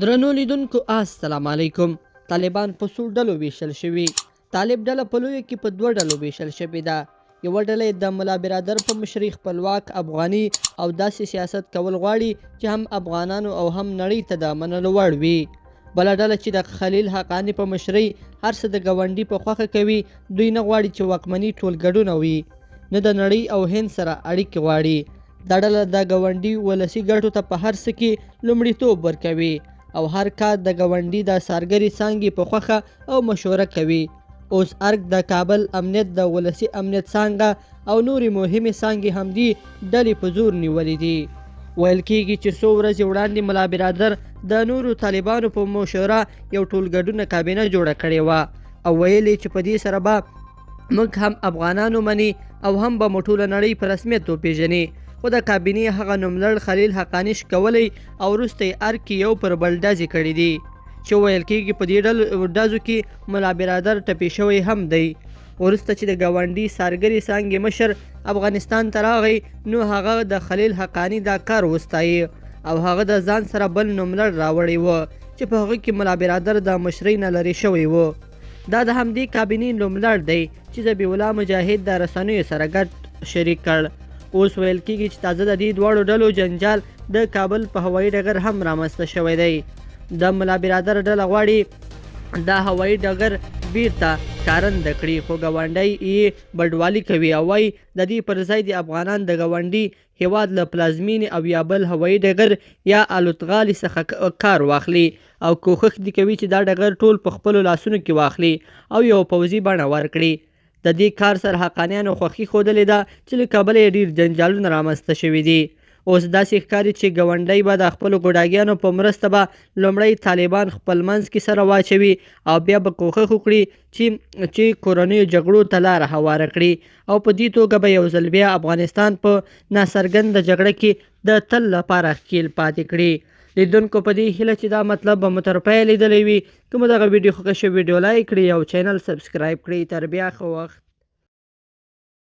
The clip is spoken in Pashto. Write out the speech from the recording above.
درنو لیدونکو السلام علیکم. طالبان په څو ډلو ویشل شوي؟ طالب ډله په لویو کې په دوه ډلو ویشل شوې ده. یوه ډله یې د ملا برادر په مشرۍ خپلواک افغاني او داسې سیاست کول غواړي چې هم افغانانو او هم نړۍ ته د منلو وړ وي. بله ډله چې د خلیل حقاني په مشرۍ هر څه د ګاونډي په خوښه کوي، دوی نه غواړي چې واکمني ټولګډونه وي، نه د نړۍ او هند سره اړیکې غواړي. دا ډله د ګاونډي ولسي ګټو ته په هر څه کې لومړیتوب ورکوي او هر کار د ګاونډي د څارګرې څانګې په خوښه او مشوره کوي. اوس ارګ، د کابل امنیت، د ولسي امنیت څانګه او نورې مهمې څانګې همدې ډلې په زور نیولې دي. ویل کیږي چې څو ورځې وړاندې ملا برادر د نورو طالبانو په مشوره یو ټولګډونه کابینه جوړه کړې وه او ویل یې چې په دې سره به موږ هم افغانان ومني او هم به مو ټوله نړۍ په رسمیت وپیژني. خو د کابینې هغه نوملړ خلیل حقاني شکولی او وروسته یې ارګ کې یو پر بل ډزې کړې دي چې ویل کیږي په دې ډزو کې ملا برادر ټپي شوی هم دی. وروسته چې د ګاونډي څارګرې څانګې مشر افغانستان ته راغی نو هغه د خلیل حقاني دا کار وستایه او هغه د ځان سره بل نوملړ راوړی و چې په هغه کې ملا برادر د مشرۍ نه لرې شوی و. دا د همدې کابینې نوملړ دی چې ذبیح الله مجاهد د رسنیو سره ګډ شریک کړ. اوس ویل کیږي چې تازه د دې دواړو ډلو جنجال د کابل په هوایي ډګر هم رامنځته شوی دی. د ملا برادر ډله غواړي دا هوایي ډګر بیرته کارنده کړي، خو ګاونډی یې بډوالي کوي او وایي د دې پر ځای دې افغانان د ګاونډي هېواد له پلازمېنې او یا بل هوایي ډګر یا الوتغالي څخه کار واخلي او کوښښ دې کوي چې دا ډګر ټول په خپلو لاسونو کې واخلي او یوه پوځي بڼه ورکړي. د دې کار سره حقانیانو خوښي ښودلې ده چې له کبله یې ډېر جنجالونه رامنځته شوي دي. اوس داسې ښکاري چې ګاونډی به د خپلو ګوډاګیانو په مرسته به لومړی طالبان خپل منځ کې سره واچوي او بیا به کوښښ وکړي چې کورنیو جګړو ته لاره هواره کړي او په دې توګه به یو ځل بیا افغانستان په ناڅرګنده جګړه کې د تل لپاره ښکیل پاتې کړي. لیدونکو په دې هیله چې دا مطلب به مو تر پایه لیدلی وي. که مو دغه ویډیو خوښه شوه، ویډیو لایک کړئ او چینل سبسکرایب کړئ. تر بیا ښه وخت.